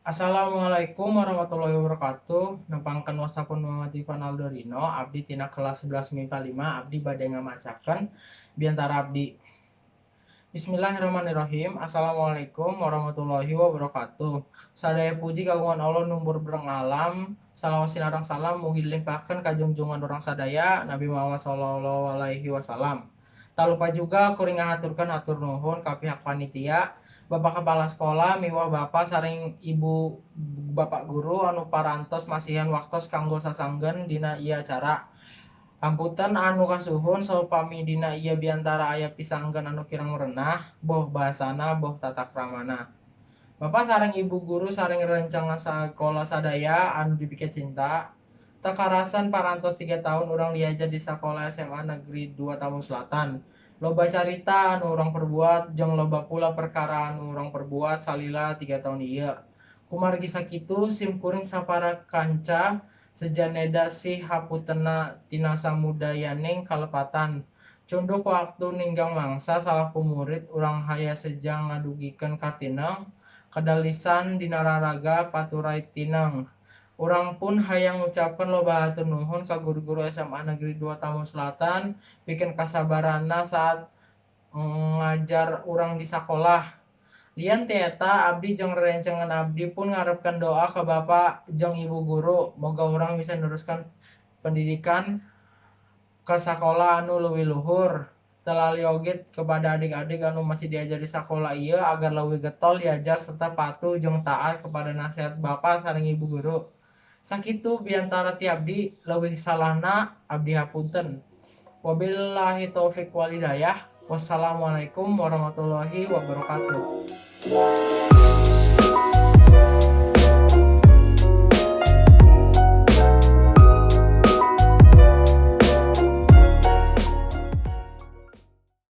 Assalamualaikum warahmatullahi wabarakatuh. Nepangkeun wasta pun Muhammad Ivan Aldorino, abdi tina kelas 11 MIPA 5, abdi bade ngamacakeun biantara abdi. Bismillahirrahmanirrahim. Assalamualaikum warahmatullahi wabarakatuh. Sadaya puji kagungan Allah nu murbreng alam. Salawat sinareng salam mugi dilimpahkeun ka junjungan urang sadaya, Nabi Muhammad sallallahu alaihi wasallam. Tak lupa juga kuring ngahaturkeun hatur nuhun ka pihak panitia, Bapak Kepala Sekolah, miwah Bapak sareng Ibu Bapak Guru anu parantos masihan waktos kanggo sasanggen dina ieu acara. Hapunten anu kasuhun saupami dina ieu biantara aya pisanggen anu kirang merenah, boh bahasana boh tata kramana. Bapak sareng Ibu guru sareng rerencangan sakola sadaya anu dipikacinta. Teu karasan parantos 3 tahun urang diajar di sakola SMA Negeri 2 Tambun Selatan. Loba carita anu urang perbuat jeung loba pula perkara anu urang perbuat salila 3 tahun ieu. Kumargi sakitu, sim kuring sapara kanca seja neda sih hapuntenna tina samudayaning kalepatan. Cunduk waktu ninggang mangsa salaku murid, urang hayang seja ngadugikeun katineng, kadalisan dina raraga paturay tineng. Urang pun hayang ngucapkeun loba hatur nuhun ka guru-guru SMA Negeri 2 Tambun Selatan pikeun kasabaranna saat ngajar urang di sakolah. Lian ti eta, abdi jeung rerencangan abdi pun ngarepkeun doa ka Bapak jeung Ibu guru, moga urang bisa neruskeun pendidikan ka sakola anu leuwih luhur. Teu lali oge kepada adik-adik anu masih diajar di sakola ieu agar leuwih getol diajar serta patuh jeung taat kepada nasihat Bapak sareng Ibu guru. Sakitu biantara ti abdi, leuwih salahna abdi hapunten. Wabillahi taufik wal hidayah. Wassalamualaikum warahmatullahi wabarakatuh.